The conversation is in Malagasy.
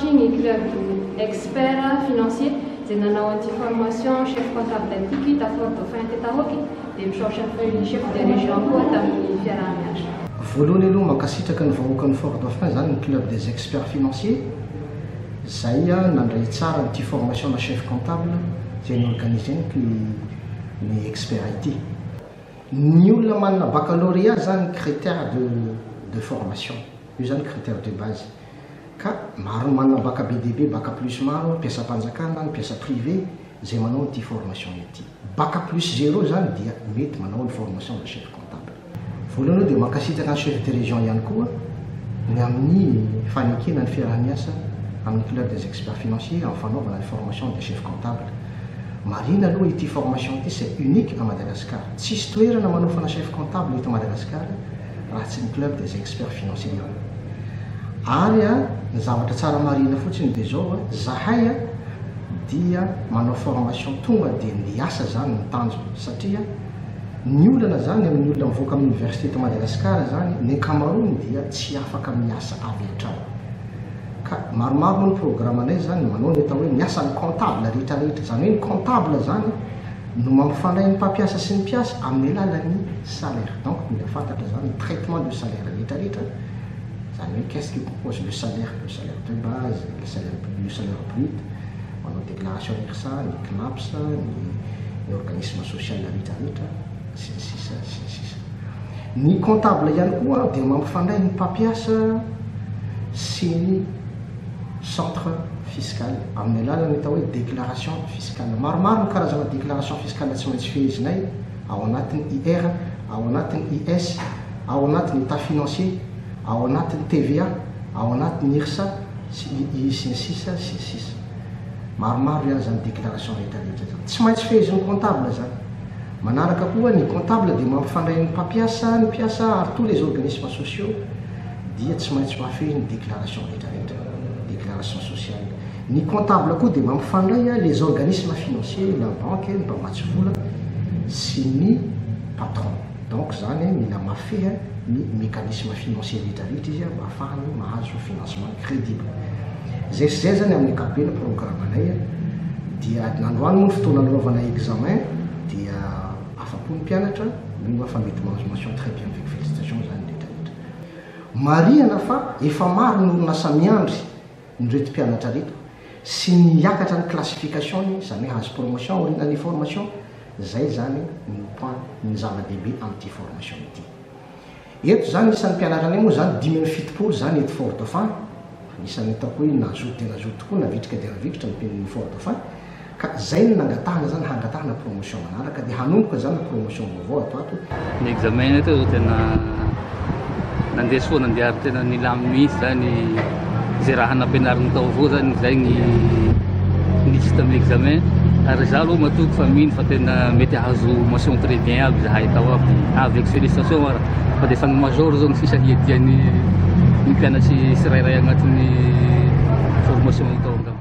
Misaotry ny club expert financier zay nanao an'ity formation chef comptable tiky ta Fort Dauphin tetahoky, dia misaotra ny chef de région koa tamin'ny fiaraha-miasa. Voalohany aloha, mankasitraka ny vahoakan'ny Fort Dauphin zany ny club des experts financiers zay nandray tsara nyity formation na chef comptable zay niorganiseny ny expert ity. Ny olona manana baccalauréat zany critère de formation io zany, critère de base, ka maro ny manana bac be debe, bac plus maro, mpiasa-panjakana, ny mpiasa privé zay manao nyity formation ity. Bac plus zéro zany dia mety manao ny formation de chef comptable. Voalohany aloha dia mankasitraka ny chef de région ihany koa ny amin'ny fanekena ny fiaraha-miasa amin'ny club des experts financiers amin'ny fanaovana ny formation de chef comptable. Marina aloha ity formation ity, c'est unique à Madagascar. Tsisy toerana manofana chef comptable eto Madagascar raha tsy ny club des experts financiers ihany. Ary ny zavatra tsara marina fotsiny dia zao: zahay dia manao formation tonga dia miasa zany ny tanjo, satria ny olana zany amin'ny olona mivoaka amin'ny université to Madagasikara zany, ny ankamaroany dia tsy afaka miasa avy hatrany. Ka maromaro moa ny programme anay zany manao ny atao hoe ny asan'ny comptable rehetrarehetra. Zany hoe ny comptable zany no mampifandray ny mpampiasa sy ny mpiasa amin'ny alalan'ny salaire. Donc mila fantatra zany ny traitement de salaire rehetrarehetra, zany hoe qu'est-ce qui compose le salaire, le salaire de base, le salaire brut, manao déclaration IRSA, ny CNAPS, ny organisme social rehetrarehetra sy ny sisa sy ny sisa. Ny comptable ihany koa dia mampifandray ny mpampiasa sy ny centre fiscal amin'ny alalany atao hoe déclaration fiscale. Maromaro ny karazana déclaration fiscale tsy maintsy fehezinay ao anatin'ny IR, ao anatin'ny IS, ao anatin'ny état financier, ao anatin'ny TVA, ao anatin'ny IRSA sy sy ny sisa sy ny sisa. Maromaro ihany zany déclaration rehetrarehetra zany tsy maintsy fehezin'ny comptable zany. Manaraka koa, ny comptable dia mampifandray ny mpampiasa, ny mpiasa ary tous les organismes sociaux, dia tsy maintsy mahafehy ny déclaration rehetrarehetra, déclaration sociale. Ny comptable koa dia mampifandray les organismes financiers, la banque, ny mpamatsy vola sy ny patron. Donc zany mila mafehy ny mécanisme financier rehetrarehetra izy mba ahafahany mahazo financement crédible. Zay sy zay zany amin'ny ankapobeny programme anay. Dia nandroany moa ny fotoana nanaovana examen, dia afa-po ny mpianatra, mino fa mety mahazo mention très bien avec félicitation zany rehetrarehetra. Mariana fa efa maro ny orinasa miandry ny reto mpianatra reto sy ny hiakatra ny classification ny, zany hoe hazo promotion aorian'ny formation zay. Zany ny point ny zava-dehibe amin'ity formation ity eto zany. Isan'ny mpianatra anay moa zany 75 zany eto Fort Dauphin. Isan'ny ataoko hoe nazoto de nazoto tokoa, navitrika de navitrika ny Fort Dauphin, ka zay ny nangatahana zany, hangatahana promotion manaraka, de hanomboka zany promotion vaovao ato ato. Ny examen teo zao tena nandeha soa, nandeha ary tena nilamy mihitsy zany. Zay raha nampianariny tao avao zany zay ny nisy tamin'ny examen, ary za aloha matoky fa mino fa tena mety ahazo mention très bien aby zahay tao aby, avec félicitation ara, fa de efa ny major zao ny sisa hiadiany ny mpianatry tsirairay agnatin'ny formation tao angamba.